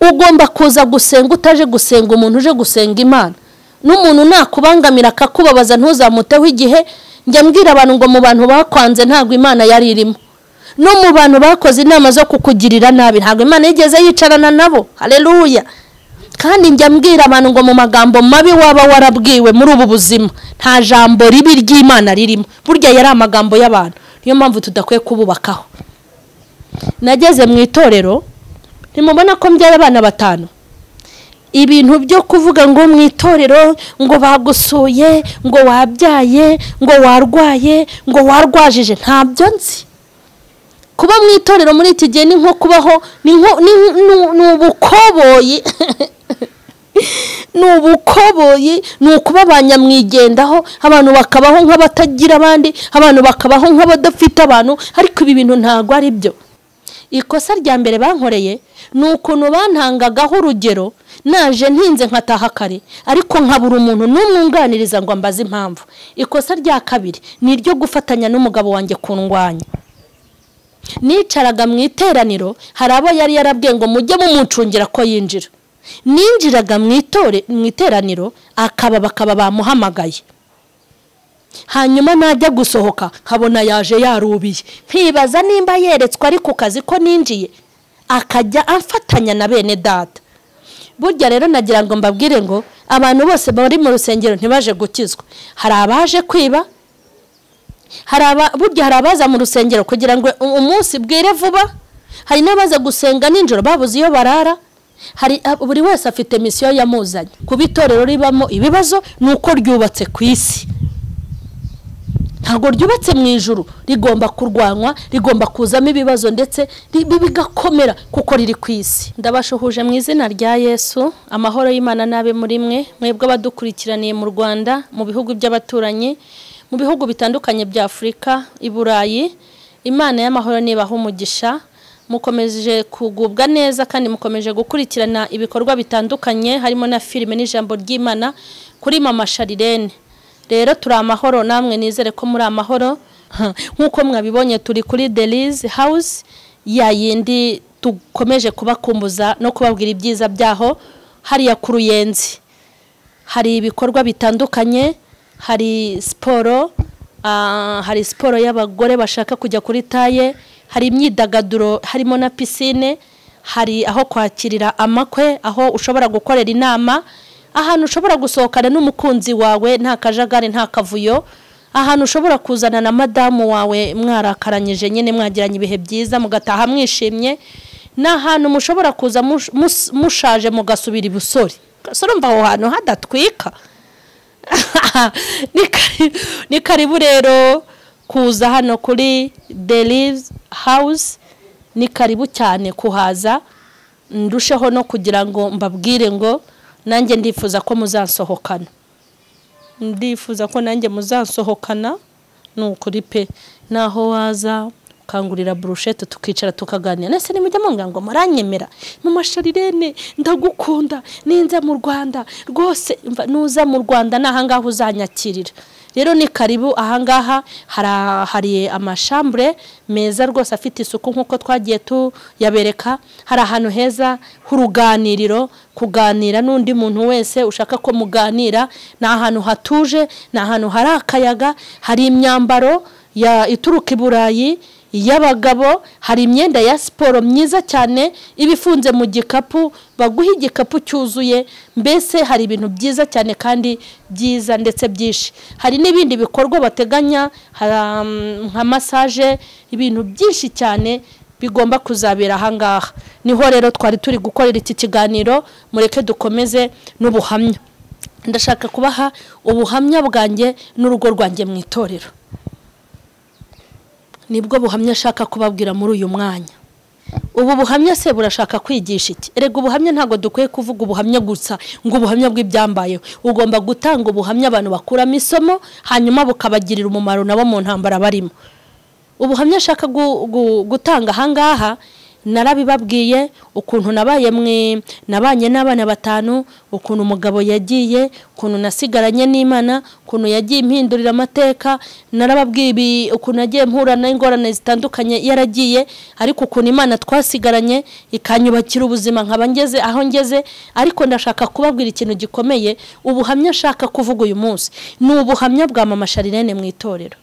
Ugomba kuza gusenga utaje gusenga umuntu, uje gusenga Imana. N'umuntu nakubangamira akakubabaza ntuzamuteho igihe. Njya mbwira abantu ngo mu bantu bakwanze ntabwo Imana yari irimo, no mu bantu bakoze inama zo kukugirira nabi ntabwo Imana yigeze yicarana nabo. Haleluya. Kandi njya mbwira abantu ngo mu magambo mabi waba warabwiwe muri ubu buzima nta jambo ribi ry'Imana ririmo. Burya yari amagambo y'abantu, niyo mpamvu tudakwiye kububakaho. Nageze mu itorero, ntimubona ko mbyara abana 5. Ibintu byo kuvuga ngo mu itorero ngo bagusuye, ngo wabyaye, ngo warwaye, ngo warwajije, ntabyo nzi. Kuba mu itorero muri iki gihe ni nko kubaho ni ubukoboyi. Ni ubukoboyi, ni ukuba abanyamwigendaho, abantu bakabaho nk'abatagira abandi, abantu bakabaho nk'abadafite abantu, ariko ibi bintu ntabwo ari byo. Ikosa rya mbere bankoreye ni ukuntu bantangagaho urugero, naje ntinze nkataha kare, ariko nkabura umuntu n'umwunganiriza ngo ambaze impamvu. Ikosa rya kabiri ni iryo gufatanya n'umugabo wanjye kundwanya. Nicaraga mu iteraniro, hari abo yari yarabwiye ngo mujye mumucungira ko yinjira. Ninjiraga mu iteraniro akaba bakaba bamuhamagaye, hanyuma najya gusohoka nkabona yaje yarubiye, nkibaza nimba yeretswe ari ku kazi ko ninjiye, akajya amfatanya na bene data. Burya rero nagira ngo mbabwire ngo abantu bose bari mu rusengero ntibaje gukizwa. Hari abaje kwiba, burya hari abaza mu rusengero kugira ngo umunsi bwire vuba, hari n'abaza gusenga nijoro babuze iyo barara. Hari buri wese afite misiyo yamuzanye. Kuba itorero ribamo ibibazo ni uko ryubatse ku isi, ntabwo ryubatse mu ijuru. Rigomba kurwanywa, rigomba kuzamo ibibazo ndetse bigakomera kuko riri ku isi. Ndabashuhuje mu izina rya Yesu. Amahoro y'Imana nabe muri mwe, mwebwe abadukurikiraniye mu Rwanda, mu bihugu by'abaturanyi, mu bihugu bitandukanye bya Afurika, i Burayi. Imana y'amahoro nibaha umugisha. Mukomeje kugubwa neza kandi mukomeje gukurikirana ibikorwa bitandukanye harimo na filime n'ijambo ry'Imana kuri Mama Charlene. Rero turi amahoro, namwe nizere ko muri amahoro. Nkuko mwabibonye turi kuri Delize House ya yindi tukomeje kubakumbuza no kubabwira ibyiza byaho. Hariya ku Ruyenzi hari ibikorwa bitandukanye, hari siporo, hari siporo y'abagore bashaka kujya kuri taye, hari imyidagaduro harimo na piscine, hari aho kwakirira amakwe, aho ushobora gukorera inama, ahantu ushobora gusohokana n'umukunzi wawe nta kajagari nta kavuyo, ahantu ushobora kuzana na madamu wawe mwarakaranyije nyine mwagiranye ibihe byiza mugataha mwishimye, n'ahantu mushobora kuza mushaje mugasubira ibusore. Urumva aho hantu hadatwika. Ni karibu rero kuza hano kuri Delize House, ni karibu cyane kuhaza. Ndusheho no kugira ngo mbabwire ngo nanjye ndifuza ko muzansohokana, ndifuza ko nanjye muzansohokana. Nukuri pe, naho waza ukangurira brochette tukicara tukaganira. Nese nimujya mumbwira ngo muranyemera Mama Charlene ndagukunda, ninza mu Rwanda rwose, nuza mu Rwanda nahangaha uzanyakirira. Rero ni karibu ahangaha, hari amashambure meza rwose afite isuku nkuko twagiye tuyabereka. Hari ahantu heza h'uruganiriro, kuganira n'undi muntu wese ushaka ko muganira. Ni ahantu hatuje, ni ahantu hari akayaga, hari imyambaro ya ituruka i Burayi y'abagabo, hari imyenda ya siporo myiza cyane ibifunze mu gikapu, baguha igikapu cyuzuye. Mbese hari ibintu byiza cyane kandi byiza ndetse byinshi. Hari n'ibindi bikorwa bateganya nka massage, ibintu byinshi cyane bigomba kuzabera ahangaha. Niho rero twari turi gukorera iki kiganiro. Mureke dukomeze n'ubuhamya. Ndashaka kubaha ubuhamya bwanjye n'urugo rwanjye mu itorero. Nibwo buhamya ashaka kubabwira muri uyu mwanya. Ubu buhamya se burashaka kwigisha iki? Erega ubuhamya ntago dukwiye kuvuga ubuhamya gusa ngo ubuhamya bw'ibyambayeho. Ugomba gutanga ubuhamya abantu bakuramo isomo, hanyuma bukabagirira umumaro nabo mu ntambara barimo. Ubuhamya ashaka gutanga ahangaha Narabibabwiye ukuntu nabaye mwe nabanye n'abana batanu, ukuntu umugabo yagiye, ukuntu nasigaranye n'Imana, ukuntu yagiye impindurira amateka. Narababwiye ukuntu nagiye mpura n'ingorane zitandukanye yaragiye, ariko ukuntu Imana twasigaranye ikanyubakira ubuzima nkaba ngeze aho ngeze. Ariko ndashaka kubabwira ikintu gikomeye. Ubuhamya nshaka kuvuga uyu munsi ni ubuhamya bwa mama Charlene mu itorero.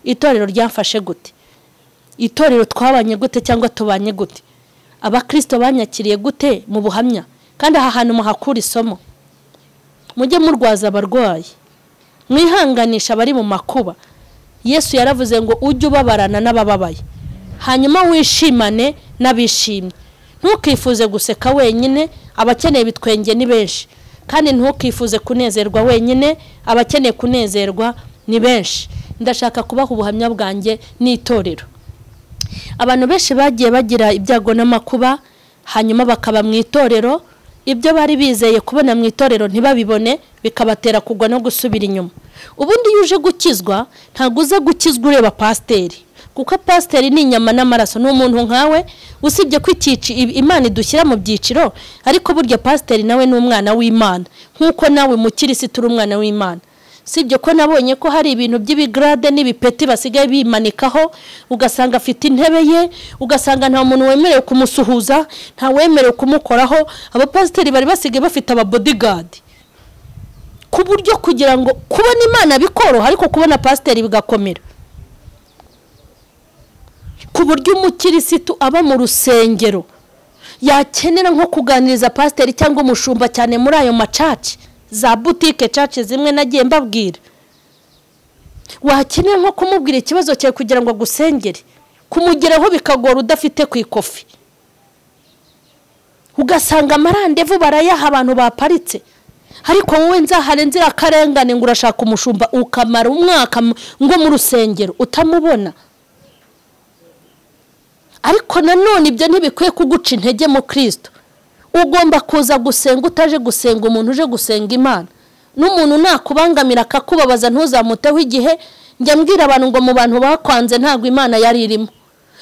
Itorero ryamfashe gute? Itorero twabanye gute cyangwa tubanye gute? Abakristo banyakiriye gute mu buhamya? Kandi aha hantu muhakura isomo. Mujye murwaza abarwayi, mwihanganisha abari mu makuba. Yesu yaravuze ngo ujye ubabarana n'abababaye, hanyuma wishimane n'abishimye. Ntukifuze guseka wenyine, abakeneye ibitwenge ni benshi. Kandi ntukifuze kunezerwa wenyine, abakeneye kunezerwa ni benshi. Ndashaka kubaha ubuhamya bwanjye n'itorero. Abantu benshi bagiye bagira ibyago n'amakuba, hanyuma bakaba mu itorero, ibyo bari bizeye kubona mu itorero ntibabibone, bikabatera kugwa no gusubira inyuma. Ubundi iyo uje gukizwa, ntabwo uza gukizwa ureba pasiteri, kuko pasiteri ni inyama n'amaraso, ni umuntu nkawe. Usibye ko Imana idushyira mu byiciro, ariko burya pasiteri nawe ni umwana w'Imana, nk'uko nawe mukirisitu uri umwana w'Imana. Sibyo ko nabonye ko hari ibintu by'ibigrade n'ibipeti basigaye bimanikaho, ugasanga afite intebe ye, ugasanga nta muntu wemerewe kumusuhuza, nta wemerewe kumukoraho. Abapasiteri bari basigaye bafite aba bodyguard, ku buryo kugira ngo kubona Imana bikoroha, ariko kubona pasiteri bigakomera. Ku buryo umukirisitu aba mu rusengero yakenera nko kuganiriza pasiteri cyangwa umushumba, cyane muri ayo macaci za boutique church zimwe nagiye mbabwira, wakenera nko kumubwira ikibazo cyawe kugira ngo agusengere, kumugeraho bikagora udafite ku ikofi. Ugasanga amarandevu barayaha abantu baparitse, ariko wowe nzahare nzira karengane ngo urashaka umushumba, ukamara umwaka ngo mu rusengero utamubona. Ariko nanone ibyo ntibikwiye kuguca intege mu Kristo. Ugomba kuza gusenga utaje gusenga umuntu, uje gusenga Imana. N'umuntu nakubangamira akakubabaza ntuzamuteho igihe. Njya mbwira abantu ngo mu bantu bakwanze ntabwo Imana yari irimo,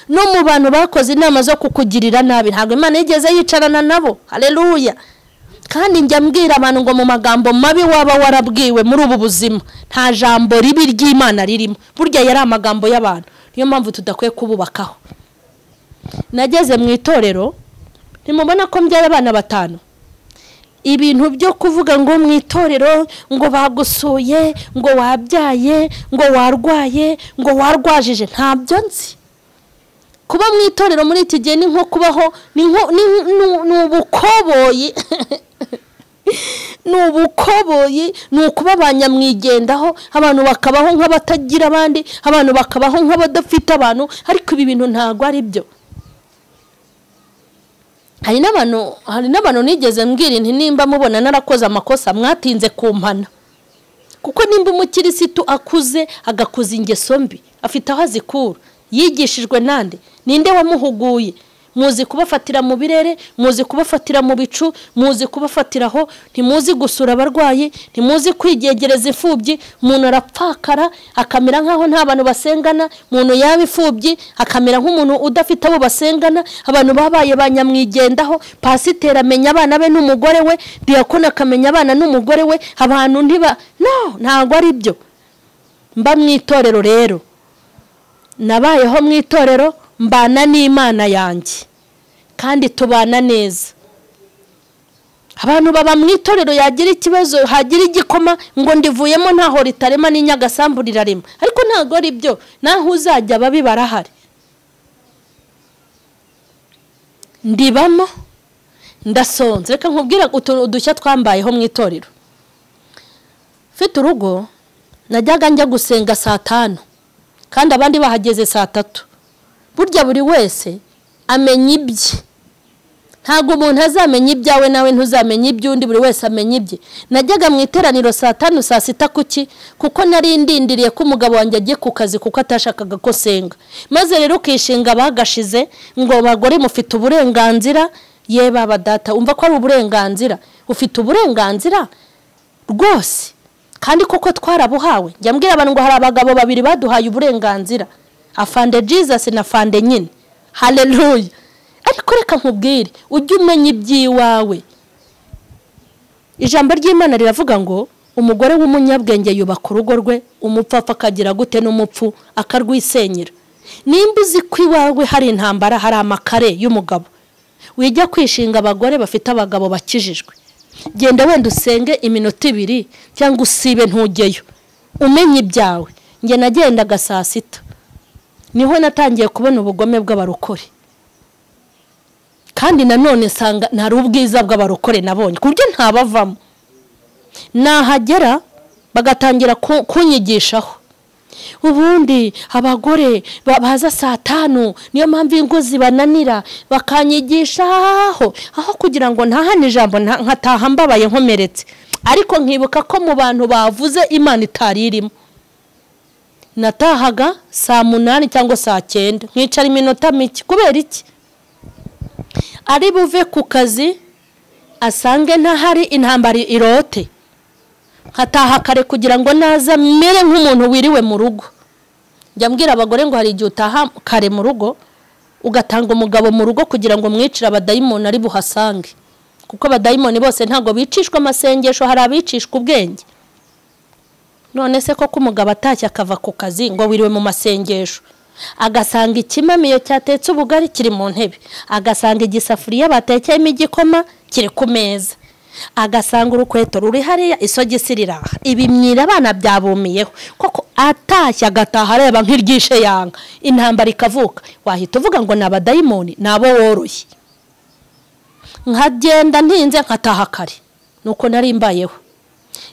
no mu bantu bakoze inama zo kukugirira nabi ntabwo Imana yigeze yicarana nabo. Haleluya. Kandi njya mbwira abantu ngo mu magambo mabi waba warabwiwe muri ubu buzima, nta jambo ribi ry'Imana ririmo. Burya yari amagambo y'abantu, niyo mpamvu tudakwiye kububakaho. Nageze mu itorero, ntimubona ko mbyara abana batanu. Ibintu byo kuvuga ngo mu itorero ngo bagusuye, ngo wabyaye, ngo warwaye, ngo warwajije, ntabyo nzi. Kuba mu itorero muri iki gihe ni nko kubaho ni ubukoboyi. Ni ubukoboyi, ni ukuba abanyamwigendaho, abantu bakabaho nk'abatagira abandi, abantu bakabaho nk'abadafite abantu. Ariko ibi bintu ntabwo ari byo. Hari n'abantu nigeze mbwira nti nimba mubona narakoze amakosa mwatinze kumpana. Kuko nimba umukirisitu akuze agakuza ingeso mbi, afite aho azikura, yigishijwe nande, ninde wamuhuguye? Muzi kubafatira mu birere, muzi kubafatira mu bicu, muzi kubafatiraho, ntimuzi gusura abarwayi, ntimuzi kwigegereza imfubyi. Umuntu arapfakara akamera nkaho nta bantu basengana, umuntu yaba imfubyi akamera nk'umuntu udafite abo basengana. Abantu babaye banyamwigendaho, pasiteri amenya abana be n'umugore we, diakoni akamenya abana n'umugore we, abantu ntiba no, ntabwo ari byo. Mba mu itorero rero, nabayeho mu itorero, mbana n'Imana yanjye kandi tubana neza. Abantu baba mu itorero yagira ikibazo, hagira igikoma ngo ndivuyemo ntaho ritarema n'inyagasambu rirarema, ariko ntabwo ari byo. Naho uzajya babi barahari. Ndibamo ndasonze. Reka nkubwira udushya twambayeho mu itorero. Mfite urugo najyaga njya gusenga saa 5 kandi abandi bahageze saa 3. Burya buri wese amenya ibye. Ntabwo umuntu azamenya ibyawe nawe ntuzamenya iby'undi, buri wese amenya ibye. Najyaga mu iteraniro saa 5 saa 6 kuki? Kuko nari ndindiriye ko umugabo wanjye agiye ku kazi, kuko atashakaga ko senga. Maze rero ukishinga bagashize ngo bagore mufite uburenganzira. Ye baba data, umva ko ari uburenganzira, ufite uburenganzira rwose. Kandi koko twarabuhawe. Njya mbwira abantu ngo hari abagabo babiri baduhaye uburenganzira, afande Jesus na afande nyine. Haleluya. Ariko reka nkubwire, ujye umenya iby'iwawe. Ijambo ry'Imana riravuga ngo umugore w'umunyabwenge yubaka urugo rwe, umupfapfa akagira gute n'umupfu akarwisenyera. Nimba uzi ko iwawe hari intambara, hari amakare y'umugabo, wijya kwishinga abagore bafite abagabo bakijijwe. Genda wenda usenge iminota 2 cyangwa usibe ntujyeyo, umenye ibyawe. Njye nagendaga saa 6, niho natangiye kubona ubugome bw'abarokore. Kandi nanone nsanga ntari ubwiza bw'abarokore nabonye, ku buryo ntabavamo. Nahagera bagatangira kunyigishaho. Ubundi abagore baza saa 5, niyo mpamvu ingo zibananira, bakanyigishaho aho kugira ngo ntahane ijambo nkataha mbabaye nkomeretse. Ariko nkibuka ko mu bantu bavuze Imana itari irimo. Natahaga saa 8 cyangwa saa 9, nkicara iminota mike. Kubera iki? Ari buve ku kazi asange ntahari, intambara irote. Nkataha kare kugira ngo naza mere nk'umuntu wiriwe mu rugo. Njya mbwira abagore ngo hari igihe utaha kare mu rugo ugatanga umugabo mu rugo kugira ngo mwicire abadayimoni ari buhasange. Kuko abadayimoni bose ntago bicishwa amasengesho, hari abicishwa ubwenge. None se koko umugabo atashye akava ku kazi ngo wiriwe mu masengesho, agasanga ikimamiyo cyatetse ubugari kiri mu ntebe, agasanga igisafuriya batekeyemo igikoma kiri ku meza, agasanga urukweto ruri hariya, isogisi riraha, ibimyira abana byabumiyeho. Koko atashye agataha areba nk'iryishe yanga, intambara ikavuka. Wahita uvuga ngo ni abadayimoni, nabo woroye. Nkagenda ntinze nkataha kare, nuko nari mbayeho.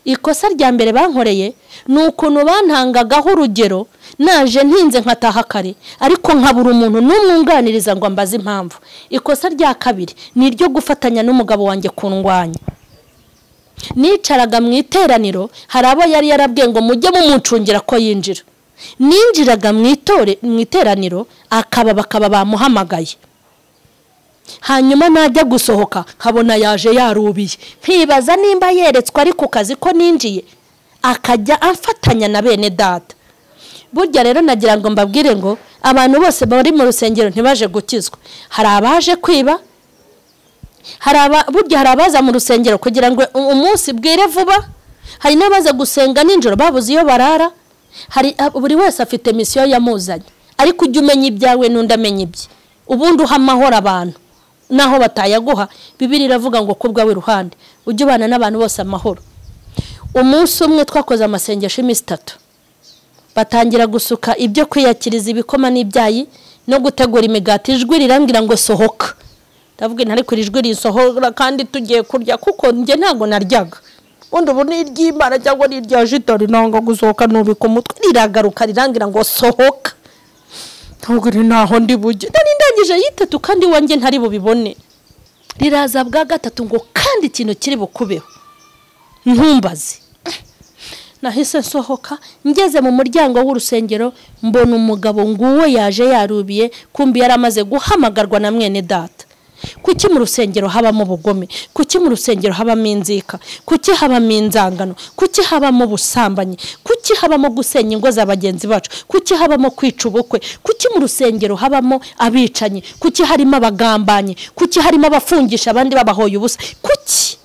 Ikosa rya mbere bankoreye ni ukuntu bantangagaho urugero, naje ntinze nkataha kare, ariko nkabura umuntu n'umwunganiriza ngo ambaze impamvu. Ikosa rya kabiri ni iryo gufatanya n'umugabo wanjye kundwanya. Nicaraga mu iteraniro, hari abo yari yarabwiye ngo mujye mumucungira ko yinjira. Ninjiraga mu iteraniro akaba bakaba bamuhamagaye. Hanyuma najya gusohoka nkabona yaje yarubiye, nkibaza nimba yeretswe ari ku kazi ko ninjiye, akajya amfatanya na bene data. Burya rero nagira ngo mbabwire ngo abantu bose bari mu rusengero ntibaje gukizwa. Hari abaje kwiba, burya hari abaza mu rusengero kugira ngo umunsi bwire vuba, hari n'abaza gusenga nijoro babuze iyo barara. Hari buri wese afite misiyo yamuzanye, ariko ujye umenya ibyawe n'undi amenya ibye. Ubundi uha amahoro abantu naho batayaguha. Bibiliya iravuga ngo kubwawe iruhande ujye ubana n'abantu bose amahoro. Umunsi umwe twakoze amasengesho y'iminsi 3, batangira gusuka ibyo kwiyakiriza ibikoma n'ibyayi no gutegura imigati. Ijwi rirambwira ngo sohoka. Ndavuga nti ariko ijwi risohora kandi tugiye kurya, kuko njye ntago naryaga. Ubundi ubu ni iry'Imana cyangwa ni irya jitari, nanga gusohoka nubika umutwe. Riragaruka rirangira ngo sohoka. Ntabwo naho ndi bujye. Nari ndangije yitatu kandi wanjye ntari bubibone. Riraza bwa gatatu ngo kandi ikintu kiri bukubeho, ntumbaze. Nahise nsohoka, ngeze mu muryango w'urusengero mbona umugabo nguwo yaje yarubiye, kumbi yaramaze guhamagarwa na mwene data. Kuki mu rusengero habamo ubugome? Kuki mu rusengero habamo inzika? Kuki habamo inzangano? Kuki habamo ubusambanyi? Kuki habamo gusenya ingo za bagenzi bacu? Kuki habamo kwica ubukwe? Kuki mu rusengero habamo abicanyi? Kuki harimo abagambanyi? Kuki harimo abafungisha abandi babahoye ubusa? Kuki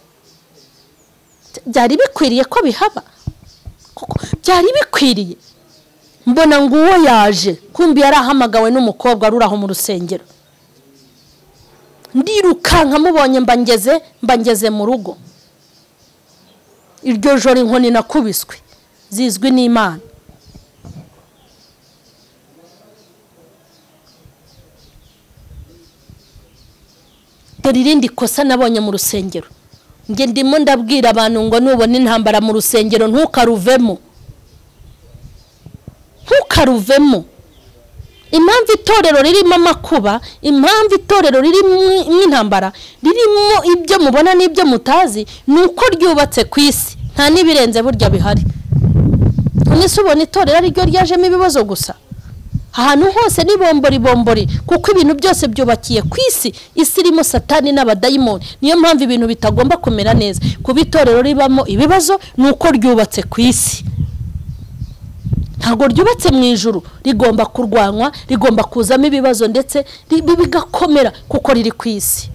byari bikwiriye ko bihaba? Kuko byari bikwiriye. Mbona nguwo yaje, kumbi yarahamagawe n'umukobwa ruraho mu rusengero. Ndirukanka mubonye mba ngeze mu rugo. Iryo joro inkoni nakubiswe zizwi n'Imana. Dore irindi kosa nabonye mu rusengero. Nge ndimo ndabwira abantu ngo nubona intambara mu rusengero ntukaruvemo. Ntukaruvemo. Impamvu itorero ririmo amakuba, impamvu itorero ririmo intambara, ririmo ibyo mubona n'ibyo mutazi, nuko ryubatse ku isi, nta nibirenze burya bihari. Mwese ubona itorero ari ryo ryajemo ibibazo gusa. Ahantu hose ni bombori bombori, kuko ibintu byose byubakiye ku isi, isi irimo Satani n'abadayimoni. Niyo mpamvu ibintu bitagomba kumera neza. Kuba itorero ribamo ibibazo nuko ryubatse ku isi. Nta Ntabwo ryubatse mu ijuru, rigomba kurwanywa, rigomba kuzamo ibibazo ndetse bigakomera kuko riri ku isi.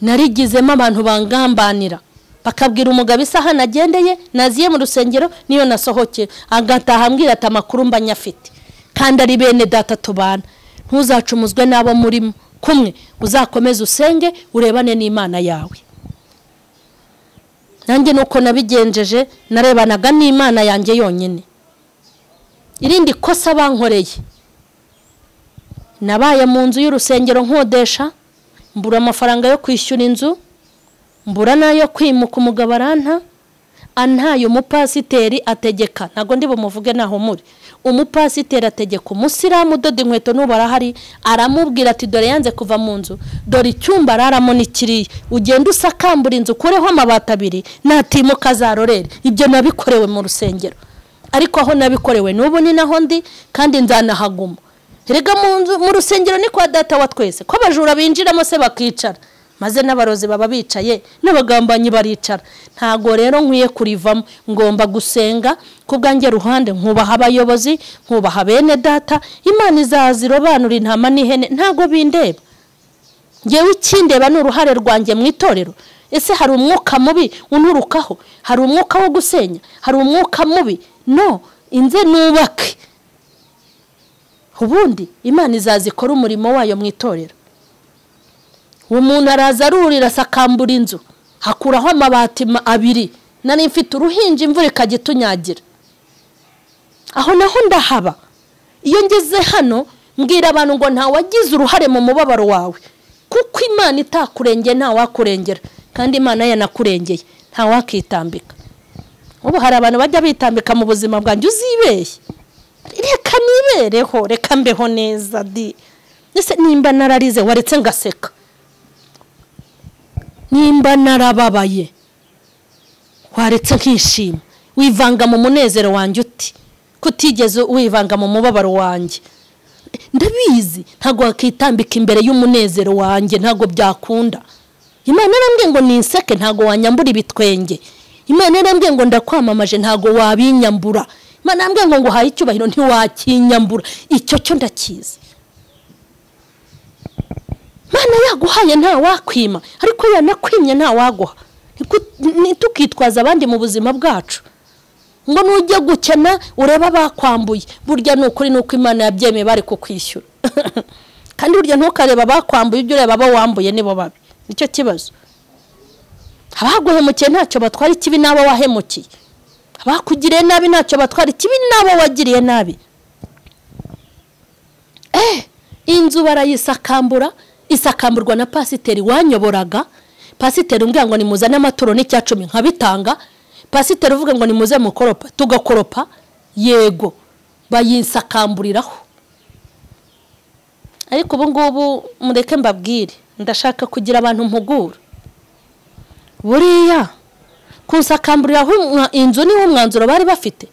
Narigizemo abantu bangambanira, bakabwira umugabo isaha nagendeye, naziye mu rusengero niyo nasohokeye, agataha ambwira ati amakuru mba nyafite, kandi ari bene data tubana. Ntuzacumuzwe n'abo murimo kumwe, uzakomeze usenge urebane n'Imana yawe. Nanjye nuko nabigenjeje, narebanaga n'Imana yanjye yonyine. Irindi kosa bankoreye, nabaye mu nzu y'urusengero nkodesha, mbura amafaranga yo kwishyura inzu, mbura nayo kwimuka, umugabo aranta, antaye umupasiteri ategeka, ntago ndi bumuvuge naho muri, umupasiteri ategeka umusilamu udoda inkweto n'ubu arahari, aramubwira ati dore yanze kuva mu nzu, dore icyumba araramo ni kiriya, ugenda usakambura inzu ukureho amabati abiri, natimuka azarorere. Ibyo nabikorewe mu rusengero, ariko aho nabikorewe n'ubu ni naho ndi, kandi nzanahaguma. Erega mu rusengero ni kwa data wa twese, ko abajura binjiramo se bakicara, maze n'abarozi baba bicaye, n'abagambanyi baricara. Ntago rero nkwiye kurivamo, ngomba gusenga ku bwanjye ruhande, nkubaha abayobozi, nkubaha bene data. Imana izazirobanura intama n'ihene, ntago bindeba. Ngewe ikindeba ni uruhare rwanjye mu itorero. Ese hari umwuka mubi unturukaho? Hari umwuka wo gusenya? Hari umwuka mubi? No, inze nubake. Ubundi Imana izazikora umurimo wayo mu itorero. Umuntu araza arurira asakambura inzu, hakuraho amabati abiri, nari mfite uruhinja imvura ikagitunyagira. Aho naho ndahaba. Iyo ngeze hano mbwira abantu ngo nta wagize uruhare mu mubabaro wawe, kuko Imana itakurengeye nta wakurengera, kandi Imana yanakurengeye nta wakitambika. Ubu hari abantu bajya bitambika mu buzima bwanjye, uzibeshye, reka nibereho, reka mbeho neza di. Ese nimba nararize waretse ngaseka, nimba narababaye waretse nkishima, wivanga mu munezero wanjye uti kutigeze wivanga mu mubabaro wanjye. Ndabizi ntago wakitambika imbere y'umunezero wanjye, ntago byakunda. Imana yarambwiye ngo ninseke, ntago wanyambura ibitwenge. Imana yarambwiye ngo ndakwamamaje, ntago wabinyambura. Imana yarambwiye ngo nguhaye icyubahiro, ntiwakinyambura. Icyo cyo ndakizi. Imana yaguhaye nta wakwima, ariko yanakwimye nta waguha. Ntitukitwaza abandi mu buzima bwacu ngo nujya gukena ureba bakwambuye. Burya ni ukuri nuko Imana yabyemeye bari kukwishyura. Kandi burya ntukareba bakwambuye, ibyo ureba abo wambuye nibo babi. Nicyo kibazo. Abaguhemukiye ntacyo batwara ikibi n'abo wahemukiye, abakugiriye nabi ntacyo batwara ikibi n'abo wagiriye nabi. Inzu barayisakambura, isakamburwa na pasiteri wanyoboraga. Pasiteri umbwira ngo nimuzane amaturo n'icya 10 nkabitanga. Pasiteri uvuga ngo nimuze mukoropa, tugakoropa, yego bayisakamburiraho. Ariko ubu ngubu mureke mbabwire, ndashaka kugira abantu mpugura. Buriya kusakamburiraho inzu niwo umwanzuro bari bafite.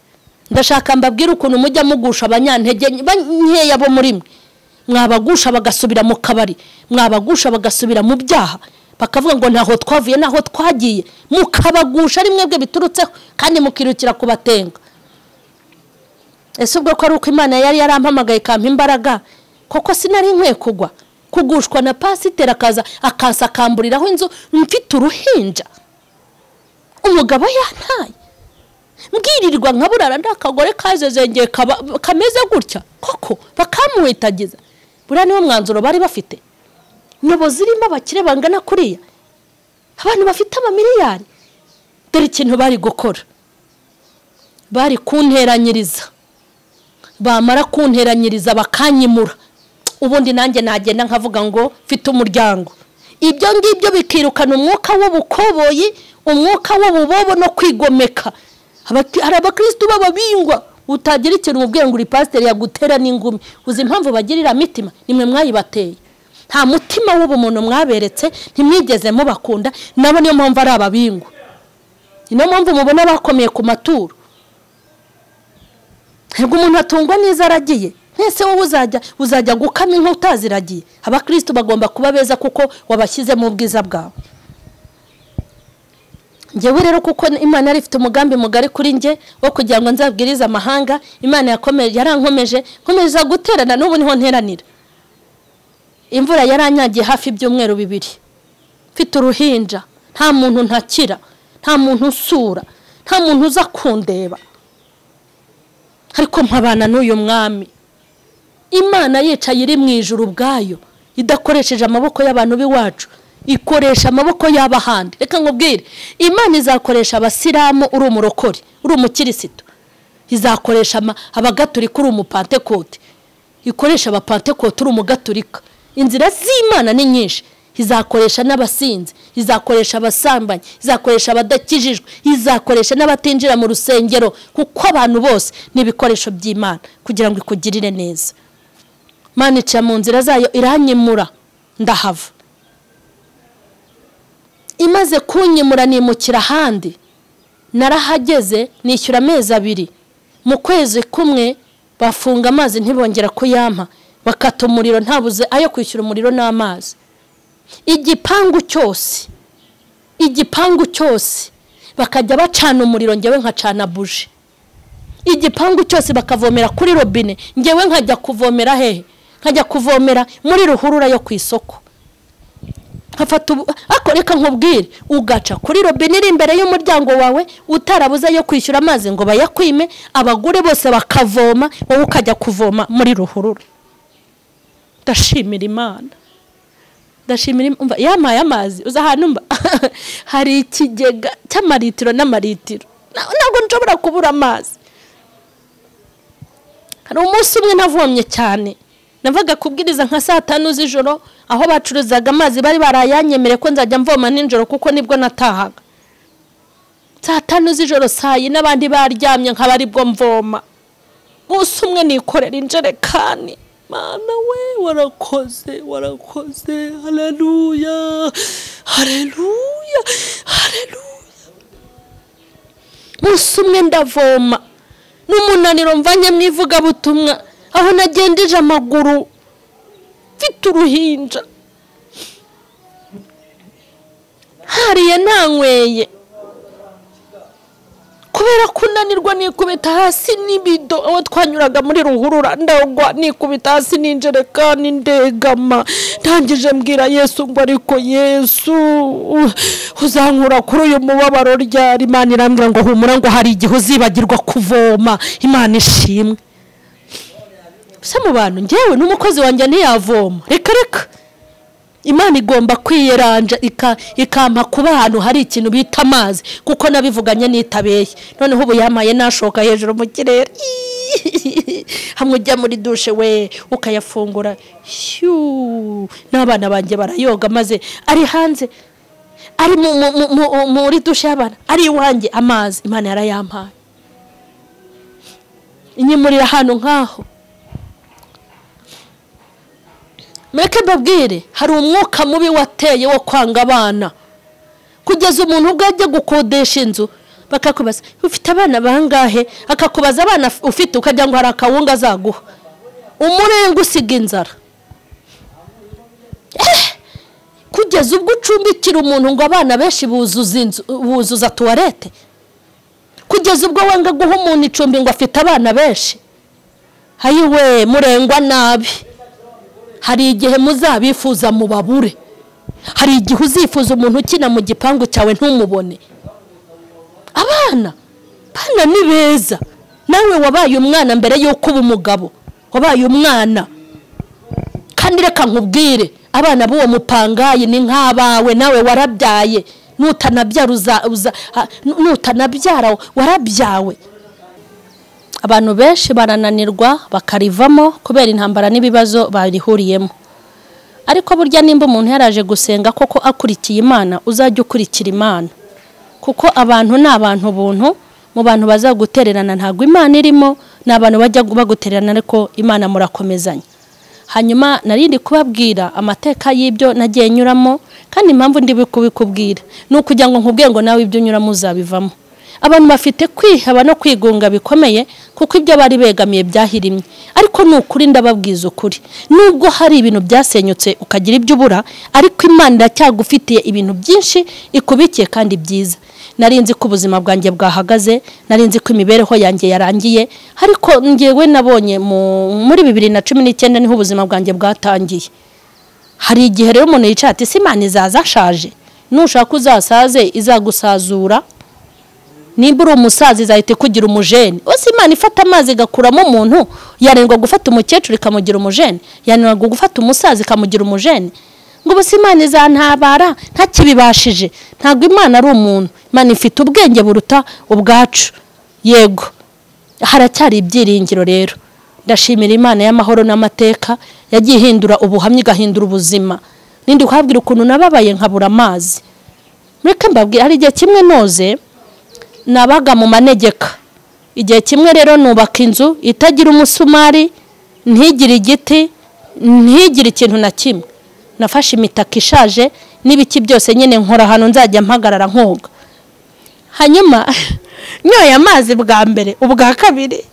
Ndashaka mbabwire ukuntu mujya mugusha abanyantege nkeya bo muri mwe, mwabagusha bagasubira mu kabari, mwabagusha bagasubira mu byaha, bakavuga ngo ntaho twavuye naho twagiye, mukabagusha ari mwebwe biturutseho, kandi mukirukira kubatenga. Ese ubwo ko ari uko Imana yari yarampamagaye ikampa imbaraga, koko sinari nkwiye kugwa, kugushwa na pasiteri akaza akasakamburiraho inzu mfite uruhinja, umugabo yantaye, mbwirirwa nkaburara ndakagore kazezengeye kameze gutya, koko bakamuhitagiza. Buriya niwo mwanzuro bari bafite. Nyobozi irimo abakire bangana kuriya, abantu bafite amamiliyari, dore ikintu bari gukora, bari kunteranyiriza, bamara kunteranyiriza bakanyimura, ubundi nanjye nagenda nkavuga ngo mfite umuryango. Ibyo ngibyo bikirukana umwuka w'ubukoboyi, umwuka w'ububobo no kwigomeka. Hari abakristo b'ababingwa utagira ikintu umubwira ngo uri pasiteri yagutera n'ingumi. Uzi impamvu bagirira mitima? Nimwe mwayibateye. Nta mutima w'ubumuntu mwaberetse, ntimwigeze mubakunda, nabo niyo mpamvu ari ababingwa. Niyo mpamvu mubona bakomeye ku maturo. Ntabwo umuntu atungwa neza aragiye. Ese wowe uzajya gukama inka utaziragiye? Abakristo bagomba kuba beza kuko wabashyize mu bwiza bwawe. Njyewe rero kuko Imana yari ifite umugambi mugari kuri njye wo kugira ngo nzabwirize amahanga, Imana yakomeje yarankomeje nkomeza guterana, n'ubu niho nteranira. Imvura yaranyagiye hafi ibyumweru 2, mfite uruhinja, nta muntu ntakira, nta muntu usura, nta muntu uza kundeba, ariko mpabana n'uyu mwami. Imana yicaye iri mu ijuru ubwayo, idakoresheje amaboko y'abantu b'iwacu, ikoresha amaboko y'abahandi. Reka nkubwire, Imana izakoresha abasilamu uri umurokore, uri umukirisitu, izakoresha abagatulika uri umupantekote, ikoresha abapantekote uri umugatulika. Inzira z'Imana ni nyinshi. Izakoresha n'abasinzi, izakoresha abasambanyi, izakoresha abadakijijwe, izakoresha n'abatinjira mu rusengero, kuko abantu bose ni ibikoresho by'Imana kugira ngo ikugirire neza. Imana ica mu nzira zayo iranyimura, ndahava. Imaze kunyimura nimukira ahandi, narahageze nishyura amezi 2, mu kwezi kumwe bafunga amazi ntibongera kuyampa, bakata umuriro ntabuze ayo kwishyura umuriro n'amazi. Igipangu cyose, igipangu cyose bakajya bacana umuriro, ngewe nkacana buji. Igipangu cyose bakavomera kuri robine, ngewe nkajya kuvomera hehe? Nkajya kuvomera muri ruhurura yo ku isoko. Nkafata ako, reka nkubwire, ugaca kuri robine iri imbere y'umuryango wawe utarabuze yo kwishyura amazi ngo bayakwime, abagore bose bakavoma, wowe ukajya kuvoma muri ruhurura. Ndashimira Imana, ndashimira. Umva, yampaye amazi, uza ahantu mba hari ikigega cy'amaritiro n'amaritiro, ntabwo nshobora kubura amazi. Hari umunsi umwe navomye cyane, navaga kubwiriza nka saa 5 z'ijoro, aho bacuruzaga amazi bari barayanyemere ko nzajya mvoma nijoro kuko nibwo natahaga. Saa 5 z'ijoro, saa 4 n'abandi baryamye nkaba aribwo mvoma. Umunsi umwe nikorera injerekani, Mana we warakoze, warakoze, haleluya, haleluya, haleluya. Umunsi umwe ndavoma n'umunaniro mvanye mu ivugabutumwa, aho nagendeje amaguru mfite uruhinja, hariye nanyweye, kubera kunanirwa nikubita hasi n'ibido, aho twanyuraga muri ruhurura ndagwa nikubita hasi n'injerekani ndegama. Ndangije mbwira Yesu ngo ariko Yesu uzankura kuri uyu mubabaro ryari? Imana irambwira ngo humura, ngo hari igihe uzibagirwa kuvoma. Imana ishimwe. Se mu bantu, njyewe n'umukozi wanjye ntiyavoma, reka reka. Imana igomba kwiyeranja ikampa kuba ahantu hari ikintu bita amazi, kuko nabivuganye nitabeye. Noneho ubu yamaye nashoka hejuru mu kirere, hamwe ujya muri dushe we ukayafungura, n'abana banjye barayoga, maze ari hanze, ari muri dushe y'abana, ari iwanjye amazi Imana yarayampaye, inyimurira ahantu nkaho. Mureke mbabwire, hari umwuka mubi wateye wo kwanga abana, kugeza umuntu ubwo ajya gukodesha inzu bakakubaza ufite abana bangahe, akakubaza abana ufite ukagira ngo hari akawunga azaguha, umurenga usiga inzara. Kugeza ubwo ucumbikira umuntu ngo abana benshi buzuza inzu, buzuza tuwarete, kugeza ubwo wanga guha umuntu icumbi ngo afite abana benshi. Hayiwe murengwa nabi. Hari igihe muzabifuza mubabure, hari igihe uzifuza umuntu ukina mu gipangu cyawe ntumubone. Abana bana ni beza, nawe wabaye umwana mbere y'uko uba umugabo, wabaye umwana. Kandi reka nkubwire, abana b'uwo mupangayi ni nk'abawe, nawe warabyaye, nutanabyara warabyawe. Abantu benshi barananirwa bakarivamo kubera intambara n'ibibazo barihuriyemo. Ariko burya nimba umuntu yaraje gusenga koko akurikiye Imana, uzajya ukurikira Imana, kuko abantu ni abantu buntu, mu bantu bazagutererana ntabwo Imana irimo, ni abantu bajya bagutererana ariko Imana murakomezanya. Hanyuma narindi kubabwira amateka y'ibyo nagiye nyuramo, kandi impamvu ndi kubikubwira ni ukugira ngo nkubwire ngo nawe ibyo unyuramo uzabivamo. Abantu bafite kwiheba no kwigunga bikomeye kuko ibyo bari begamiye byahirimye, ariko ni ukuri ndababwiza ukuri, nubwo hari ibintu byasenyutse ukagira ibyo ubura, ariko Imana iracyagufitiye ibintu byinshi ikubikiye kandi byiza. Nari nzi ko ubuzima bwanjye bwahagaze, nari nzi ko imibereho yanjye yarangiye, ariko ngewe nabonye muri 2019 niho ubuzima bwanjye bwatangiye. Hari igihe rero umuntu yicara ati si Imana izaza ashaje, nushaka uzasaze izagusazura, nimba uri umusaza izahita ikugira umujene. Ose Imana ifata amazi igakuramo umuntu, yananirwa gufata umukecuru ikamugira umujene, yananirwa gufata umusaza ikamugira umujene. Ngo ubuse Imana izantabara ntakibibashije. Ntabwo Imana ari umuntu, Imana ifite ubwenge buruta ubwacu. Yego, haracyari ibyiringiro rero. Ndashimira Imana y'amahoro n'amateka yagiye ihindura ubuhamya igahindura ubuzima. Nindi kuhabwira ukuntu nababaye nkabura amazi. Mureke mbabwire, hari igihe kimwe noze nabaga mu manegeka. Igihe kimwe rero nubaka inzu itagira umusumari, ntigire igiti, ntigire ikintu na kimwe. Nafashe imitaka ishaje n'ibiki byose nyine nkora hano nzajya mpagarara nkoga. Hanyuma nyoye amazi bwa mbere, ubwa kabiri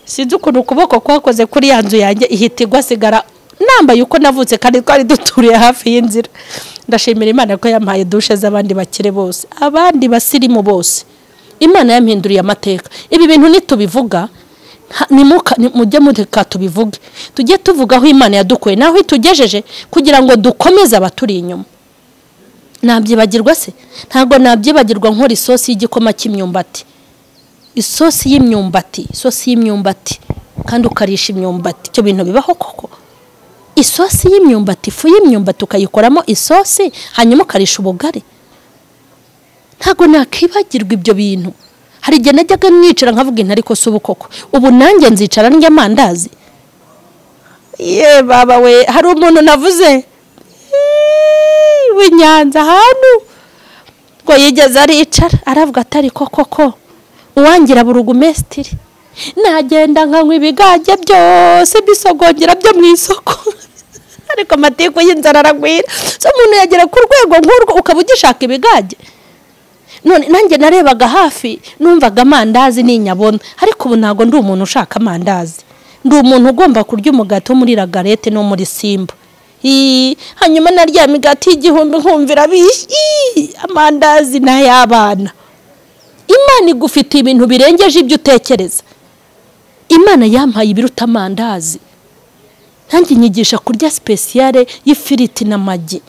sinzi ukuntu ukuboko kwakoze kuri ya nzu yanjye ihita igwa, sigara nambaye uko navutse kandi twari duturiye hafi y'inzira. Ndashimira Imana ko yampaye dushe z'abandi bakire bose, abandi basirimu bose. Imana yampinduriye amateka. Ibi bintu nitubivuga, mujye mureka tubivuge, tujye tuvuga aho Imana yadukuye naho itugejeje kugira ngo dukomeze abaturi inyuma. Nabyibagirwa se? Ntabwo nabyibagirwa nkora isosi y'igikoma cy'imyumbati, isosi y'imyumbati, isosi y'imyumbati, kandi ukarisha imyumbati. Icyo bintu bibaho koko? Isosi y'imyumbati, ifu y'imyumbati ukayikoramo isosi, hanyuma ukarisha ubugari. Ntabwo nakibagirwa ibyo bintu. Hari igihe najyaga mwicara nkavuga inti ariko si ubu koko, ubu nanjye nzicara ndya amandazi. Ye baba we, hari umuntu navuze w'Inyanza ahantu ngo yigeze aricara aravuga atari koko ko uwangira burugumesitiri nagenda nkanywa ibigage byose bisogongera byo mu isoko. Ariko amatiku y'inzara aragwira. So umuntu yagera ku rwego nk'urwo ukaba ugishaka ibigage. None nanjye narebaga hafi numvaga amandazi n'inyabona, ariko ubu ntago ndi umuntu ushaka amandazi. Ndi umuntu ugomba kurya umugati wo muri Lagarette no muri Simba. Hanyuma narya imigati y'igihumbi nkumvira amandazi n'ay'abana. Imana igufitiye ibintu birengeje ibyo utekereza. Imana yampaye ibiruta amandazi. Nanjye inyigisha kurya spéciale y'ifiriti n'amagi.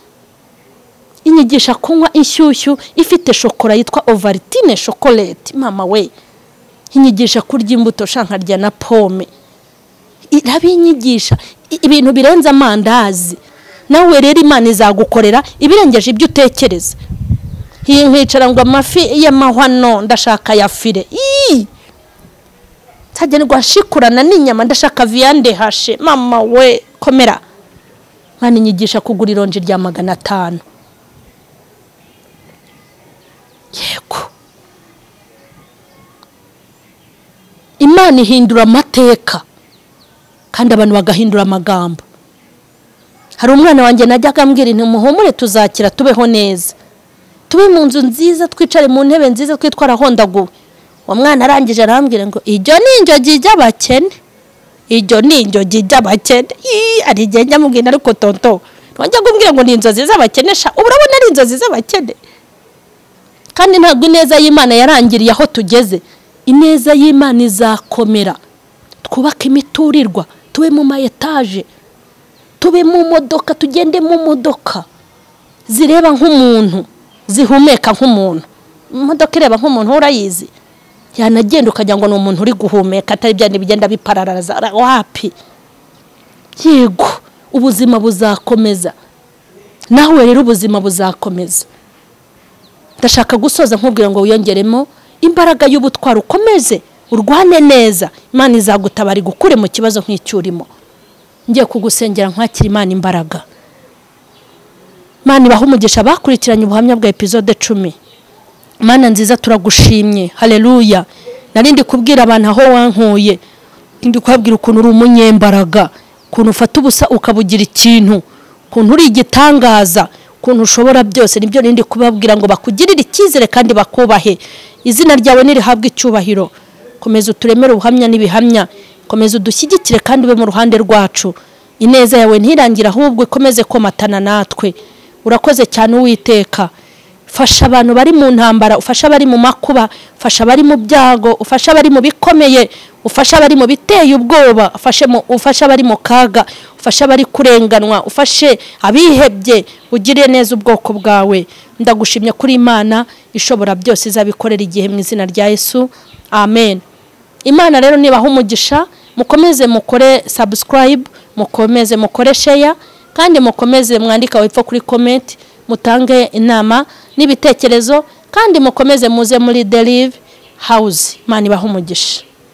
Inyigisha kunywa inshyushyu ifite shokora yitwa Ovaltine chocolate. Mama we, inyigisha kurya imbuto nkarya na pome. Irabinyigisha ibintu birenze amandazi. Nawe rero Imana izagukorera ibirengeje ibyo utekereza. Nkicara ngo amafi y'amahwano ndashaka ya file. Ntagenerwa shikurana n'inyama ndashaka viande hashe. Mama we, komera. Imana inyigisha kugura ironji rya 500. Yego, Imana ihindura amateka kandi abantu bagahindura amagambo. Hari umwana wanjye najyaga ambwira nti muhumure tuzakira tubeho neza, tube mu nzu nziza, twicare mu ntebe nziza, twitwara hondaguwe. Uwo mwana arangije arambwira ngo iryo ni injogi y'abakene, iryo ni injogi y'abakene. Ari igihe njya mubwira ariko tonto wajya kumbwira ngo ni inzozi z'abakene sha, ubu urabona ari inzozi z'abakene. Kandi ntabwo ineza y'Imana yarangiriye aho tugeze. Ineza y'Imana izakomera, twubake imiturirwa, tube mu ma etaje, tube mu modoka, tugende mu modoka zireba nk'umuntu, zihumeka nk'umuntu. Imodoka ireba nk'umuntu urayizi, yanagenda ukagira ngo ni umuntu uri guhumeka, atari bya bigenda bipararaza wapi. Yego, ubuzima buzakomeza. Nawe rero ubuzima buzakomeza. Ndashaka gusoza nkubwira ngo wiyongeremo imbaraga y'ubutwari, ukomeze urwane neza. Imana izagutabara igukure mu kibazo nk'icyurimo. Ngiye kugusengera nkwakira Imana imbaraga. Imana ibahe umugisha bakurikiranye ubuhamya bwa episode 10. Mana nziza turagushimye, haleluya. Narindi kubwira abantu aho wankuye, ndi kubabwira ukuntu uri umunyembaraga, ukuntu ufata ubusa ukabugira ikintu, ukuntu uri igitangaza, ukuntu ushobora byose. Nibyo nindi kubabwira ngo bakugirire icyizere kandi bakubahe. Izina ryawe nirihabwe icyubahiro. Komeza uturemere ubuhamya n'ibihamya, komeza udushyigikire kandi ube mu ruhande rwacu. Ineza yawe ntirangira ahubwo ikomeze komatana natwe. Urakoze cyane Uwiteka. Fasha abantu bari mu ntambara, ufasha abari mu makuba, ufasha abari mu byago, ufasha abari mu bikomeye, ufasha abari mu biteye ubwoba, ufasha abari mu kaga, ufasha abari kurenganwa, ufashe abihebye, ugirire neza ubwoko bwawe. Ndagushimye kuri Imana ishobora byose, izabikorera igihe mu izina rya Yesu, amen. Imana rero nibaha umugisha, mukomeze mukore subscribe, mukomeze mukore share, kandi mukomeze mwandika wepfo kuri comment, mutange inama n'ibitekerezo, kandi mukomeze muze muri The Live House. Imana ibahe umugisha.